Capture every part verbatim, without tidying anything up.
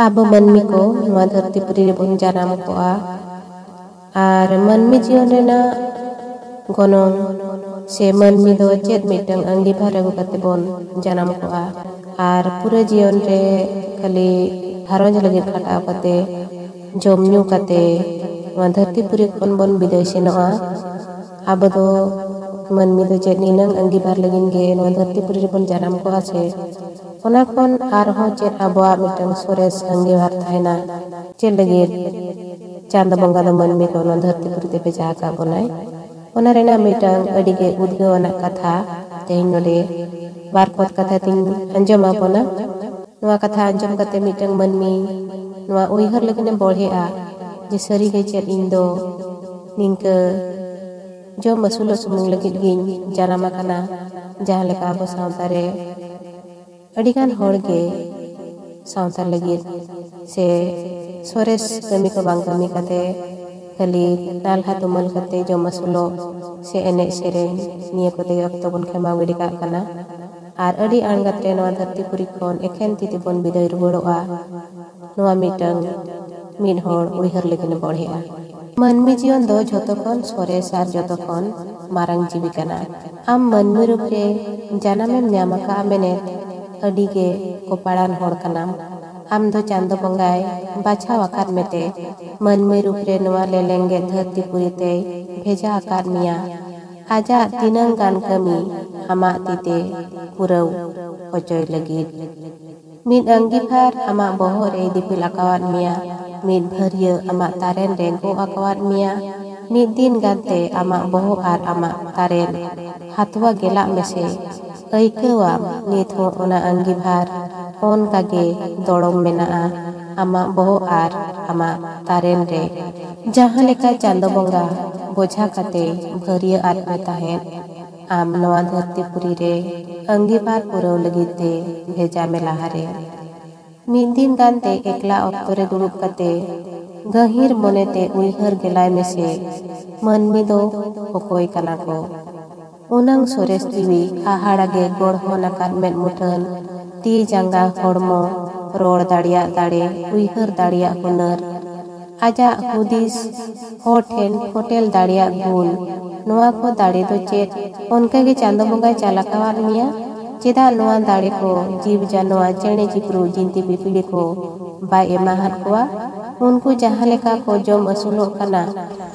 ᱟᱵᱚ ᱢᱟᱹᱱᱢᱤ ᱠᱚ ᱱᱚᱣᱟ ᱫᱷᱟᱹᱨᱛᱤ ᱯᱩᱨᱤ ᱨᱮᱵᱚᱱ ᱡᱟᱱᱟᱢ ᱠᱚᱜᱼᱟ᱾ ᱟᱨ ᱢᱟᱹᱱᱢᱤ ᱡᱤᱭᱚᱱ ᱨᱮᱱᱟᱜ ᱜᱚᱱᱚᱝ ᱥᱮ ᱢᱟᱹᱱᱢᱤ ᱫᱚ ᱪᱮᱫ ᱢᱤᱫᱴᱟᱝ ᱟᱺᱜᱤᱵᱷᱟᱨ ᱟᱹᱜᱩ ᱠᱟᱛᱮ ᱵᱚᱱ ᱡᱟᱱᱟᱢ ᱠᱚᱜᱼᱟ? ᱟᱨ ᱯᱩᱨᱟᱹ ᱡᱤᱭᱚᱱ ᱨᱮ ᱠᱷᱟᱹᱞᱤ ᱜᱷᱟᱨᱚᱸᱡᱽ ᱞᱟᱹᱜᱤᱫ ᱠᱷᱟᱴᱟᱣ ᱠᱟᱛᱮ, ᱡᱚᱢ ᱧᱩ ᱠᱟᱛᱮ ᱱᱚᱣᱟ ᱫᱷᱟᱹᱨᱛᱤ ᱯᱩᱨᱤ ᱠᱷᱚᱱ ᱵᱚᱱ ᱵᱤᱫᱟᱹᱭ ᱥᱮᱱᱚᱜᱼᱟ? ᱟᱵᱚ ᱫᱚ ᱢᱟᱹᱱᱢᱤ ᱫᱚ ᱪᱮᱫ ᱱᱤᱱᱟᱹᱝ ᱟᱺᱜᱤᱵᱷᱟᱨ ᱞᱟᱹᱜᱤᱫ ᱜᱮ ᱱᱚᱣᱟ ᱫᱷᱟᱹᱨᱛᱤ ᱯᱩᱨᱤ ᱨᱮᱵᱚᱱ ᱡᱟᱱᱟᱢ ᱠᱚᱜᱼᱟ ᱥᱮ ᱚᱱᱟ ᱠᱷᱚᱱ ᱟᱨᱦᱚᱸ ᱪᱮᱫ ᱟᱵᱚᱣᱟᱜ ᱢᱤᱫᱴᱟᱝ ᱥᱚᱨᱮᱥ ᱟᱺᱜᱤᱵᱷᱟᱨ ᱛᱟᱦᱮᱱᱟ? ᱪᱮᱫ ᱞᱟᱹᱜᱤᱫ ᱪᱟᱸᱫᱚ ᱵᱚᱸᱜᱟ ᱫᱚ ᱢᱟᱹᱱᱢᱤ ᱠᱚ ᱱᱚᱣᱟ ᱫᱷᱟᱹᱨᱛᱤ ᱯᱩᱨᱤ ᱛᱮ ᱵᱷᱮᱡᱟ ᱟᱠᱟᱫ ᱵᱚᱱᱟᱭ? ᱚᱱᱟ ᱨᱮᱱᱟᱜ ᱢᱤᱫᱴᱟᱝ ᱟᱹᱰᱤ ᱜᱮ ᱩᱫᱽᱜᱟᱹᱣ ᱟᱱᱟᱜ ᱠᱟᱛᱷᱟ ᱛᱮᱦᱮᱧ ᱱᱚᱰᱮ ᱵᱟᱨ ᱯᱚᱫ ᱠᱟᱛᱷᱟ ᱛᱤᱧ ᱟᱸᱡᱚᱢ ᱟᱵᱚᱱᱟ᱾ ᱱᱚᱣᱟ ᱠᱟᱛᱷᱟ ᱟᱸᱡᱚᱢ ᱠᱟᱛᱮ ᱢᱤᱫᱴᱟᱝ ᱢᱟᱹᱱᱢᱤ ᱱᱚᱣᱟ ᱩᱭᱦᱟᱹᱨ ᱞᱟᱹᱜᱤᱫ ᱮ ᱵᱚᱲᱦᱮᱜᱼᱟ ᱡᱮ ᱥᱟᱹᱨᱤ ᱜᱮ ᱪᱮᱫ ᱤᱧ ᱫᱚ ᱱᱤᱝᱠᱟᱹ ᱡᱚᱢ ᱟᱹᱥᱩᱞᱚᱜ ᱥᱩᱢᱩᱝ ᱞᱟᱹᱜᱤᱫ ᱜᱤᱧ ᱡᱟᱱᱟᱢ ᱟᱠᱟᱱᱟ? ᱡᱟᱦᱟᱸ ᱞᱮᱠᱟ ᱟᱵᱚ ᱥᱟᱶᱛᱟ ᱨᱮ ᱟᱹᱰᱤᱜᱟᱱ ᱦᱚᱲ ᱜᱮ ᱥᱟᱶᱛᱟ ᱞᱟᱹᱜᱤᱫ ᱥᱮ ᱥᱚᱨᱮᱥ ᱠᱟᱹᱢᱤ ᱠᱚ ᱵᱟᱝ ᱠᱟᱹᱢᱤ ᱠᱟᱛᱮ ᱠᱷᱟᱹᱞᱤ ᱱᱟᱞᱦᱟ ᱛᱩᱢᱟᱹᱞ ᱠᱟᱛᱮ ᱡᱚᱢ ᱟᱹᱥᱩᱞᱚᱜ ᱥᱮ ᱮᱱᱮᱡ ᱥᱮᱨᱮᱧ, ᱱᱤᱭᱟᱹ ᱠᱚᱛᱮ ᱜᱮ ᱚᱠᱛᱚ ᱵᱚᱱ ᱠᱷᱮᱢᱟᱣ ᱜᱤᱰᱤ ᱠᱟᱜ ᱠᱟᱱᱟ᱾ ᱟᱨ ᱟᱹᱰᱤ ᱟᱬᱜᱟᱛ ᱨᱮ ᱱᱚᱣᱟ ᱫᱷᱟᱹᱨᱛᱤ ᱯᱩᱨᱤ ᱠᱷᱚᱱ ᱮᱠᱷᱮᱱ ᱛᱤ ᱛᱮᱵᱚᱱ ᱵᱤᱫᱟᱹᱭ ᱨᱩᱣᱟᱹᱲᱚᱜᱼᱟ᱾ ᱱᱚᱣᱟ ᱢᱤᱫᱴᱟᱝ ᱢᱤᱫ ᱦᱚᱲ ᱩᱭᱦᱟᱹᱨ ᱞᱟᱹᱜᱤᱫ ᱮ ᱵᱚᱲᱦᱮᱜᱼᱟ᱾ ᱢᱟᱹᱱᱢᱤ ᱡᱤᱭᱚᱱ ᱫᱚ ᱡᱷᱚᱛᱚ ᱠᱷᱚᱱ ᱥᱚᱨᱮᱥ ᱟᱨ ᱡᱷᱚᱛᱚ ᱠᱷᱚᱱ ᱢᱟᱨᱟᱝ ᱡᱤᱣᱤ ᱠᱟᱱᱟ᱾ ᱟᱢ ᱢᱟᱹᱱᱢᱤ ᱨᱩᱯ ᱨᱮ ᱡᱟᱱᱟᱢᱮᱢ ᱧᱟᱢ ᱟᱠᱟᱫᱼᱟ ᱢᱮᱱᱮᱫ ᱟᱹᱰᱤ ᱜᱮ ᱠᱚᱯᱟᱲᱟᱱ ᱦᱚᱲ ᱠᱟᱱᱟᱢ᱾ ᱟᱢ ᱫᱚ ᱪᱟᱸᱫᱚ ᱵᱚᱸᱜᱟᱭ ᱵᱟᱪᱷᱟᱣ ᱟᱠᱟᱫ ᱢᱮᱛᱮ ᱢᱟᱹᱱᱢᱤ ᱨᱩᱯ ᱨᱮ ᱱᱚᱣᱟ ᱞᱮᱞᱮᱝᱜᱮᱫ ᱫᱷᱟᱹᱨᱛᱤ ᱯᱩᱨᱤ ᱛᱮᱭ ᱵᱷᱮᱡᱟ ᱟᱠᱟᱫ ᱢᱮᱭᱟ᱾ ᱟᱡᱟᱜ ᱛᱤᱱᱟᱹᱝ ᱜᱟᱱ ᱠᱟᱹᱢᱤ ᱟᱢᱟᱜ ᱛᱤᱛᱮ ᱯᱩᱨᱟᱹᱣ ᱦᱚᱪᱚᱭ ᱞᱟᱹᱜᱤᱫ᱾ ᱢᱤᱫ ᱟᱺᱜᱤᱵᱷᱟᱨ ᱟᱢᱟᱜ ᱵᱚᱦᱚᱜ ᱨᱮᱭ ᱫᱤᱯᱤᱞ ᱟᱠᱟᱣᱟᱫ ᱢᱮᱭᱟ, ᱢᱤᱫ ᱵᱷᱟᱹᱨᱭᱟᱹ ᱟᱢᱟᱜ ᱛᱟᱨᱮᱱ ᱨᱮ ᱜᱚᱜ ᱟᱠᱟᱣᱟᱫ ᱢᱮᱭᱟ᱾ ᱢᱤᱫ ᱫᱤᱱ ᱜᱟᱱᱛᱮ ᱟᱢᱟᱜ ᱵᱚᱦᱚᱜ ᱟᱨ ᱟᱢᱟᱜ ᱛᱟᱨᱮᱱ ᱦᱟᱛᱣᱟ ᱜᱮᱞᱟᱜ ᱢᱮᱥᱮ᱾ ᱟᱹᱭᱠᱟᱹᱣᱟᱢ ᱱᱤᱛ ᱦᱚᱸ ᱚᱱᱟ ᱟᱺᱜᱤᱵᱷᱟᱨ ᱚᱱᱠᱟ ᱜᱮ ᱫᱚᱲᱚᱢ ᱢᱮᱱᱟᱜᱼᱟ ᱟᱢᱟᱜ ᱵᱚᱦᱚᱜ ᱟᱨ ᱟᱢᱟᱜ ᱛᱟᱨᱮᱱ ᱨᱮ᱾ ᱡᱟᱦᱟᱸ ᱞᱮᱠᱟ ᱪᱟᱸᱫᱚ ᱵᱚᱸᱜᱟ ᱵᱚᱡᱷᱟ ᱠᱟᱛᱮ ᱵᱷᱟᱹᱨᱭᱟᱹ ᱟᱫ ᱢᱮ ᱛᱟᱦᱮᱸᱫ, ᱟᱢ ᱱᱚᱣᱟ ᱫᱷᱟᱹᱨᱛᱤ ᱯᱩᱨᱤ ᱨᱮ ᱟᱺᱜᱤᱵᱷᱟᱨ ᱯᱩᱨᱟᱹᱣ ᱞᱟᱹᱜᱤᱫ ᱛᱮ ᱵᱷᱮᱡᱟ ᱢᱮ ᱞᱟᱦᱟᱨᱮ᱾ ᱢᱤᱫ ᱫᱤᱱ ᱜᱟᱱᱛᱮ ᱮᱠᱞᱟ ᱚᱠᱛᱚ ᱨᱮ ᱫᱩᱲᱩᱵ ᱠᱟᱛᱮ ᱜᱟᱹᱦᱤᱨ ᱢᱚᱱᱮᱛᱮ ᱩᱭᱦᱟᱹᱨ ᱜᱮᱞᱟᱭ ᱢᱮᱥᱮ, ᱢᱟᱹᱱᱢᱤ ᱫᱚ ᱚᱠᱚᱭ ᱠᱟᱱᱟ ᱠᱚ? ᱩᱱᱟᱹᱝ ᱥᱚᱨᱮᱥ ᱡᱤᱣᱤ ᱦᱟᱦᱟᱲᱟ ᱜᱮ ᱜᱚᱲᱦᱚᱱ ᱟᱠᱟᱫ ᱢᱮᱫ ᱢᱩᱴᱷᱟᱹᱱ, ᱛᱤ ᱡᱟᱸᱜᱟ ᱦᱚᱲᱢᱚ ᱨᱚᱲ ᱫᱟᱲᱮᱭᱟᱜ ᱫᱟᱲᱮ, ᱩᱭᱦᱟᱹᱨ ᱫᱟᱲᱮᱭᱟᱜ ᱦᱩᱱᱟᱹᱨ, ᱟᱡᱟᱜ ᱦᱩᱫᱤᱥ ᱦᱚᱲ ᱴᱷᱮᱱ ᱯᱷᱚᱴᱮᱞ ᱫᱟᱲᱮᱭᱟᱜ ᱜᱩᱱ, ᱱᱚᱣᱟ ᱠᱚ ᱫᱟᱲᱮ ᱫᱚ ᱪᱮᱫ ᱚᱱᱠᱟ ᱜᱮ ᱪᱟᱸᱫᱚ ᱵᱚᱸᱜᱟᱭ ᱪᱟᱞ ᱟᱠᱟᱣᱟᱫ ᱢᱮᱭᱟ? ᱪᱮᱫᱟᱜ ᱱᱚᱣᱟ ᱫᱟᱲᱮ ᱠᱚ ᱡᱤᱵᱽ ᱡᱟᱱᱣᱟ, ᱪᱮᱬᱮ ᱪᱤᱯᱨᱩ, ᱡᱤᱱᱛᱤ ᱯᱤᱯᱤᱲᱤ ᱠᱚ ᱵᱟᱭ ᱮᱢᱟᱦᱟᱫ ᱠᱚᱣᱟ? ᱩᱱᱠᱩ ᱡᱟᱦᱟᱸ ᱞᱮᱠᱟ ᱠᱚ ᱡᱚᱢ ᱟᱹᱥᱩᱞᱚᱜ ᱠᱟᱱᱟ,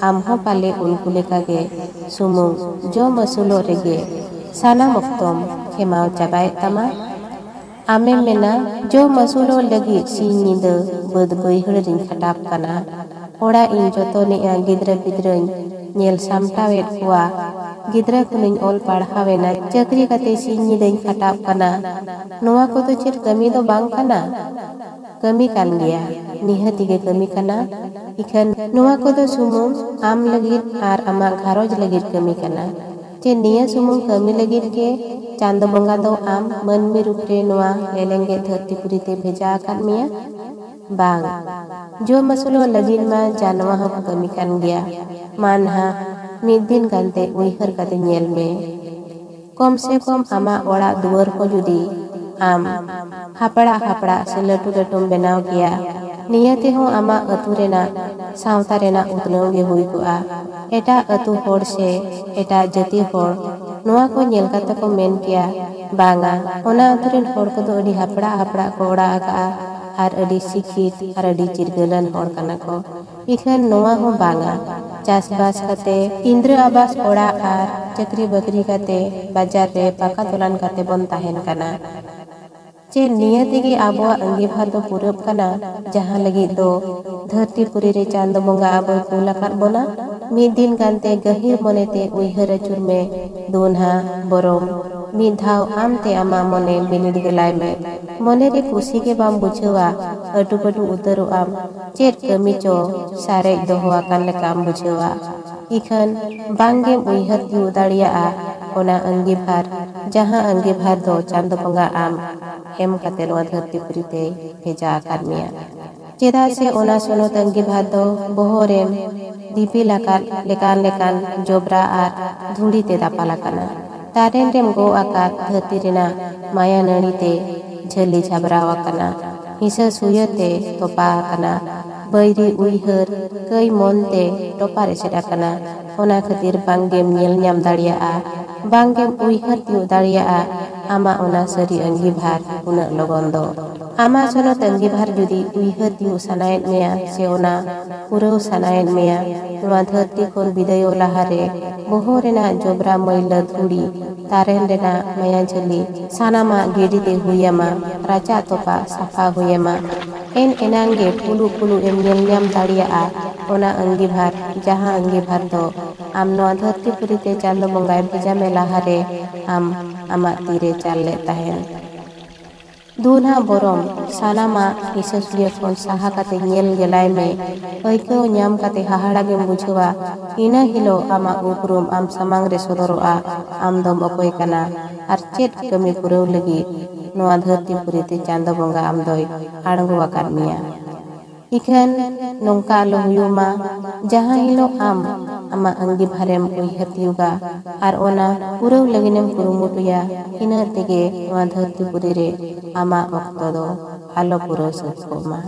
ᱟᱢ ᱦᱚᱸ ᱯᱟᱞᱮ ᱩᱱᱠᱩ ᱞᱮᱠᱟ ᱜᱮ ᱥᱩᱢᱩᱝ ᱡᱚᱢ ᱟᱹᱥᱩᱞᱚᱜ ᱨᱮᱜᱮ ᱥᱟᱱᱟᱢ ᱚᱠᱛᱚᱢ ᱠᱷᱮᱢᱟᱣ ᱪᱟᱵᱟᱭᱮᱫ ᱛᱟᱢᱟ᱾ ᱟᱢᱮᱢ ᱢᱮᱱᱟ, ᱡᱚᱢ ᱟᱹᱥᱩᱞᱚᱜ ᱞᱟᱹᱜᱤᱫ ᱥᱤᱧ ᱧᱤᱫᱟᱹ ᱵᱟᱹᱫᱽ ᱵᱟᱹᱭᱦᱟᱹᱲ ᱨᱤᱧ ᱠᱷᱟᱴᱟᱜ ᱠᱟᱱᱟ, ᱚᱲᱟᱜ ᱤᱧ ᱡᱚᱛᱚᱱᱮᱜᱼᱟ, ᱜᱤᱫᱽᱨᱟᱹ ᱯᱤᱫᱽᱨᱟᱹᱧ ᱧᱮᱞ ᱥᱟᱢᱴᱟᱣᱮᱫ ᱠᱚᱣᱟ, ᱜᱤᱫᱽᱨᱟᱹ ᱠᱷᱚᱱᱤᱧ ᱚᱞ ᱯᱟᱲᱦᱟᱣᱮᱱᱟ, ᱪᱟᱹᱠᱨᱤ ᱠᱟᱛᱮ ᱥᱤᱧ ᱧᱤᱫᱟᱹᱧ ᱠᱷᱟᱴᱟᱜ ᱠᱟᱱᱟ, ᱱᱚᱣᱟ ᱠᱚᱫᱚ ᱪᱮᱫ ᱠᱟᱹᱢᱤ ᱫᱚ ᱵᱟᱝ ᱠᱟᱱᱟ? ᱠᱟᱹᱢᱤ ᱠᱟᱱ ᱜᱮᱭᱟ, ᱱᱤᱦᱟᱹᱛ ᱜᱮ ᱠᱟᱹᱢᱤ ᱠᱟᱱᱟ᱾ ᱤᱠᱷᱟᱹᱱ ᱱᱚᱣᱟ ᱠᱚᱫᱚ ᱥᱩᱢᱩᱝ ᱟᱢ ᱞᱟᱹᱜᱤᱫ ᱟᱨ ᱟᱢᱟᱜ ᱜᱷᱟᱨᱚᱸᱡᱽ ᱞᱟᱹᱜᱤᱫ ᱠᱟᱹᱢᱤ ᱠᱟᱱᱟ᱾ ᱪᱮ ᱱᱤᱭᱟᱹ ᱥᱩᱢᱩᱝ ᱠᱟᱹᱢᱤ ᱞᱟᱹᱜᱤᱫ ᱜᱮ ᱪᱟᱸᱫᱚ ᱵᱚᱸᱜᱟ ᱫᱚ ᱟᱢ ᱢᱟᱹᱱᱢᱤ ᱨᱩᱯ ᱨᱮ ᱱᱚᱣᱟ ᱞᱮᱞᱮᱝᱜᱮᱡ ᱫᱷᱟᱹᱨᱛᱤ ᱯᱩᱨᱤ ᱛᱮ ᱵᱷᱮᱡᱟ ᱟᱠᱟᱫ ᱢᱮᱭᱟ? ᱵᱟᱝ, ᱡᱚᱢ ᱟᱹᱥᱩᱞᱚᱜ ᱞᱟᱹᱜᱤᱫ ᱢᱟ ᱡᱟᱱᱣᱟ ᱦᱚᱸᱠᱚ ᱠᱟᱹᱢᱤ ᱠᱟᱱ ᱜᱮᱭᱟ᱾ ᱢᱟ ᱱᱟᱦᱟᱜ ᱢᱤᱫ ᱫᱤᱱ ᱜᱟᱱᱛᱮ ᱩᱭᱦᱟᱹᱨ ᱠᱟᱛᱮ ᱧᱮᱞ ᱢᱮ᱾ ᱠᱚᱢ ᱥᱮ ᱠᱚᱢ ᱟᱢᱟᱜ ᱚᱲᱟᱜ ᱫᱩᱣᱟᱹᱨ ᱦᱚᱸ ᱡᱩᱫᱤ ᱟᱢ ᱦᱟᱯᱲᱟᱜ ᱦᱟᱯᱲᱟᱜ ᱥᱮ ᱞᱟᱹᱴᱩ ᱞᱟᱹᱴᱩᱢ ᱵᱮᱱᱟᱣ ᱠᱮᱭᱟ, ᱱᱤᱭᱟᱹ ᱛᱮᱦᱚᱸ ᱟᱢᱟᱜ ᱟᱹᱛᱩ ᱨᱮᱱᱟᱜ, ᱥᱟᱶᱛᱟ ᱨᱮᱱᱟᱜ ᱩᱛᱱᱟᱹᱣ ᱜᱮ ᱦᱩᱭ ᱠᱚᱜᱼᱟ᱾ ᱮᱴᱟᱜ ᱟᱹᱛᱩ ᱦᱚᱲ ᱥᱮ ᱮᱴᱟᱜ ᱡᱟᱹᱛᱤ ᱦᱚᱲ ᱱᱚᱣᱟ ᱠᱚ ᱧᱮᱞ ᱠᱟᱛᱮ ᱠᱚ ᱢᱮᱱ ᱠᱮᱭᱟ, "ᱵᱟᱝᱟ, ᱚᱱᱟ ᱟᱹᱛᱩ ᱨᱮᱱ ᱦᱚᱲ ᱠᱚᱫᱚ ᱟᱹᱰᱤ ᱦᱟᱯᱲᱟᱜ ᱦᱟᱯᱲᱟᱜ ᱠᱚ ᱚᱲᱟᱜ ᱟᱠᱟᱜᱼᱟ ᱟᱨ ᱟᱹᱰᱤ ᱥᱤᱠᱷᱤᱛ ᱟᱨ ᱟᱹᱰᱤ ᱪᱤᱨᱜᱟᱹᱞᱟᱱ ᱦᱚᱲ ᱠᱟᱱᱟ ᱠᱚ᱾" ᱤᱠᱷᱟᱹᱱ ᱱᱚᱣᱟ ᱦᱚᱸ ᱵᱟᱝᱟ᱾ ᱪᱟᱥᱵᱟᱥ ᱠᱟᱛᱮ, ᱤᱱᱫᱨᱟᱹ ᱟᱵᱟᱥ ᱚᱲᱟᱜ ᱟᱨ ᱪᱟᱹᱠᱨᱤ ᱵᱟᱹᱠᱨᱤ ᱠᱟᱛᱮ ᱵᱟᱡᱟᱨ ᱨᱮ ᱯᱟᱠᱟ ᱫᱚᱞᱟᱱ ᱠᱟᱛᱮ ᱵᱚᱱ ᱛᱟᱦᱮᱱ ᱠᱟᱱᱟ᱾ ᱪᱮᱫ ᱱᱤᱭᱟᱹ ᱛᱮᱜᱮ ᱟᱵᱚᱣᱟᱜ ᱟᱸᱜᱤᱵᱷᱟᱨ ᱫᱚ ᱯᱩᱨᱟᱹᱜ ᱠᱟᱱᱟ, ᱡᱟᱦᱟᱸ ᱞᱟᱹᱜᱤᱫ ᱫᱚ ᱫᱷᱟᱹᱨᱛᱤ ᱯᱩᱨᱤ ᱨᱮ ᱪᱟᱸᱫᱚ ᱵᱚᱸᱜᱟ ᱟᱵᱚᱭ ᱠᱩᱞ ᱟᱠᱟᱫ ᱵᱚᱱᱟ? ᱢᱤᱫ ᱫᱤᱱ ᱜᱟᱱᱛᱮ ᱜᱟᱹᱦᱤᱨ ᱢᱚᱱᱮᱛᱮ ᱩᱭᱦᱟᱹᱨ ᱟᱹᱪᱩᱨ ᱢᱮ᱾ ᱫᱩᱱᱦᱟ ᱵᱚᱨᱚᱢ ᱢᱤᱫ ᱫᱷᱟᱣ ᱟᱢᱛᱮ ᱟᱢᱟᱜ ᱢᱚᱱᱮ ᱵᱤᱱᱤᱰ ᱜᱮᱞᱟᱭ ᱢᱮ᱾ ᱢᱚᱱᱮ ᱨᱮ ᱠᱩᱥᱤ ᱜᱮ ᱵᱟᱢ ᱵᱩᱡᱷᱟᱹᱣᱟ, ᱟᱹᱴᱩᱯᱟᱹᱴᱩ ᱩᱛᱟᱹᱨᱚᱜ ᱟᱢ᱾ ᱪᱮᱫ ᱠᱟᱹᱢᱤ ᱪᱚ ᱥᱟᱨᱮᱡ ᱫᱚᱦᱚ ᱟᱠᱟᱱ ᱞᱮᱠᱟᱢ ᱵᱩᱡᱷᱟᱹᱣᱟ᱾ ᱤᱠᱷᱟᱹᱱ ᱵᱟᱝᱜᱮᱢ ᱩᱭᱦᱟᱹᱨ ᱛᱤᱭᱳᱜ ᱫᱟᱲᱮᱭᱟᱜᱼᱟ ᱚᱱᱟ ᱟᱸᱜᱤᱵᱷᱟᱨ, ᱡᱟᱦᱟᱸ ᱟᱸᱜᱤᱵᱷᱟᱨ ᱫᱚ ᱪᱟᱸᱫᱚ ᱵᱚᱸᱜᱟ ᱟᱢ ᱮᱢ ᱠᱟᱛᱮ ᱱᱚᱣᱟ ᱫᱷᱟᱹᱨᱛᱤ ᱯᱩᱨᱤ ᱛᱮᱭ ᱵᱷᱮᱡᱟ ᱟᱠᱟᱫ ᱢᱮᱭᱟ᱾ ᱪᱮᱫᱟᱜ ᱥᱮ ᱚᱱᱟ ᱥᱚᱱᱚᱛ ᱟᱸᱜᱤᱵᱷᱟᱨ ᱫᱚ ᱵᱚᱦᱚᱜ ᱨᱮᱢ ᱫᱤᱯᱤᱞ ᱟᱠᱟᱫ ᱞᱮᱠᱟᱱ ᱞᱮᱠᱟᱱ ᱡᱚᱵᱽᱨᱟ ᱟᱨ ᱫᱷᱩᱲᱤ ᱛᱮ ᱫᱟᱯᱟᱞ ᱟᱠᱟᱱᱟ᱾ ᱛᱟᱨᱮᱱ ᱨᱮᱢ ᱜᱚᱜ ᱟᱠᱟᱫ ᱫᱷᱟᱹᱨᱛᱤ ᱨᱮᱱᱟᱜ ᱢᱟᱭᱟ ᱱᱟᱹᱲᱤ ᱛᱮ ᱡᱷᱟᱹᱞᱤ ᱡᱷᱟᱵᱽᱨᱟᱣ ᱟᱠᱟᱱᱟ᱾ ᱦᱤᱥᱟᱹ ᱥᱩᱭᱟᱹ ᱛᱮ ᱛᱚᱯᱟ ᱟᱠᱟᱱᱟ᱾ ᱵᱟᱹᱭᱨᱤ ᱩᱭᱦᱟᱹᱨ ᱠᱟᱹᱭ ᱢᱚᱱ ᱛᱮ ᱴᱚᱯᱟᱨ ᱮᱥᱮᱫ ᱟᱠᱟᱱᱟ᱾ ᱚᱱᱟ ᱠᱷᱟᱹᱛᱤᱨ ᱵᱟᱝ ᱜᱮᱢ ᱧᱮᱞ ᱧᱟᱢ ᱫᱟᱲᱮᱭᱟᱜᱼᱟ, ᱵᱟᱝ ᱜᱮᱢ ᱩᱭᱦᱟᱹᱨ ᱛᱤᱭᱳᱜ ᱫᱟᱲᱮᱭᱟᱜᱼᱟ ᱟᱢᱟᱜ ᱚᱱᱟ ᱥᱟᱹᱨᱤ ᱟᱹᱝᱜᱤᱵᱷᱟᱨ ᱩᱱᱟᱹᱜ ᱞᱚᱜᱚᱱ ᱫᱚ᱾ ᱟᱢᱟᱜ ᱥᱚᱱᱚᱛ ᱟᱹᱝᱜᱤᱵᱷᱟᱨ ᱡᱩᱫᱤ ᱩᱭᱦᱟᱹᱨ ᱛᱤᱭᱳᱜ ᱥᱟᱱᱟᱭᱮᱫ ᱢᱮᱭᱟ ᱥᱮ ᱚᱱᱟ ᱯᱩᱨᱟᱹᱣ ᱥᱟᱱᱟᱭᱮᱫ ᱢᱮᱭᱟ, ᱱᱚᱣᱟ ᱫᱷᱟᱹᱨᱛᱤ ᱠᱷᱚᱱ ᱵᱤᱫᱟᱹᱭᱚᱜ ᱞᱟᱦᱟᱨᱮ ᱵᱚᱦᱚᱜ ᱨᱮᱱᱟᱜ ᱡᱚᱵᱽᱨᱟ ᱢᱟᱹᱭᱞᱟᱹ ᱫᱷᱩᱲᱤ, ᱛᱟᱨᱮᱱ ᱨᱮᱱᱟᱜ ᱢᱟᱭᱟ ᱡᱷᱟᱹᱞᱤ, ᱥᱟᱱᱟᱢᱟᱜ ᱜᱤᱰᱤ ᱛᱮ ᱦᱩᱭ ᱟᱢᱟ᱾ ᱨᱟᱪᱟᱜ ᱛᱚᱯᱟᱜ ᱥᱟᱯᱷᱟ ᱦᱩᱭ ᱟᱢᱟ᱾ ᱮᱱ ᱮᱱᱟᱝ ᱜᱮ ᱯᱩᱞᱩᱜ ᱯᱩᱞᱩᱜ ᱮᱢ ᱧᱮᱞ ᱧᱟᱢ ᱫᱟᱲᱮᱭᱟᱜᱼᱟ ᱚᱱᱟ ᱟᱹᱝᱜᱤᱵᱷᱟᱨ, ᱡᱟᱦᱟᱸ ᱟᱹᱝᱜᱤᱵᱷᱟᱨ ᱫᱚ ᱟᱢ ᱱᱚᱣᱟ ᱫᱷᱟᱹᱨᱛᱤ ᱯᱩᱨᱤ ᱛᱮ ᱪᱟᱸᱫᱚ ᱵᱚᱸᱜᱟᱭ ᱵᱷᱮᱡᱟ ᱢᱮ ᱞᱟᱦᱟᱨᱮ ᱟᱢ ᱟᱢᱟᱜ ᱛᱤᱨᱮ ᱪᱟᱞ ᱞᱮᱫ ᱛᱟᱦᱮᱸᱱ᱾ ᱫᱩ ᱱᱟᱦᱟᱜ ᱵᱚᱨᱚᱢ ᱥᱟᱱᱟᱢᱟᱜ ᱦᱤᱥᱟᱹ ᱥᱩᱭᱟᱹ ᱠᱷᱚᱱ ᱥᱟᱦᱟ ᱠᱟᱛᱮ ᱧᱮᱞ ᱜᱮᱞᱟᱭ ᱢᱮ᱾ ᱟᱹᱭᱠᱟᱹᱣ ᱧᱟᱢ ᱠᱟᱛᱮ ᱦᱟᱦᱟᱲᱟ ᱜᱮᱢ ᱵᱩᱡᱷᱟᱹᱣᱟ᱾ ᱤᱱᱟᱹ ᱦᱤᱞᱳᱜ ᱟᱢᱟᱜ ᱩᱯᱨᱩᱢ ᱟᱢ ᱥᱟᱢᱟᱝ ᱨᱮ ᱥᱚᱫᱚᱨᱚᱜᱼᱟ᱾ ᱟᱢ ᱫᱚᱢ ᱚᱠᱚᱭ ᱠᱟᱱᱟ ᱟᱨ ᱪᱮᱫ ᱠᱟᱹᱢᱤ ᱯᱩᱨᱟᱹᱣ ᱞᱟᱹᱜᱤᱫ ᱱᱚᱣᱟ ᱫᱷᱟᱹᱨᱛᱤ ᱯᱩᱨᱤ ᱛᱮ ᱪᱟᱸᱫᱚ ᱵᱚᱸᱜᱟ ᱟᱢ ᱫᱚᱭ ᱟᱬᱜᱚ ᱟᱠᱟᱫ ᱢᱮᱭᱟ᱾ ᱤᱠᱷᱟᱹᱱ ᱱᱚᱝᱠᱟ ᱟᱞᱚ ᱦᱩᱭᱩᱜ ᱢᱟ, ᱡᱟᱦᱟᱸ ᱦᱤᱞᱳᱜ ᱟᱢ ᱟᱢᱟᱜ ᱟᱹᱝᱜᱤᱵᱷᱟᱨᱮᱢ ᱩᱭᱦᱟᱹᱨ ᱛᱤᱭᱳᱜᱟ ᱟᱨ ᱚᱱᱟ ᱯᱩᱨᱟᱹᱣ ᱞᱟᱹᱜᱤᱫ ᱮᱢ ᱠᱩᱨᱩᱢᱩᱴᱩᱭᱟ, ᱤᱱᱟᱹ ᱛᱮᱜᱮ ᱱᱚᱣᱟ ᱫᱷᱟᱹᱨᱛᱤ ᱯᱩᱨᱤ ᱨᱮ ᱟᱢᱟᱜ ᱚᱠᱛᱚ ᱫᱚ ᱟᱞᱚ ᱯᱩᱨᱟᱹᱣ ᱥᱟᱹᱛ ᱠᱚᱜ ᱢᱟ᱾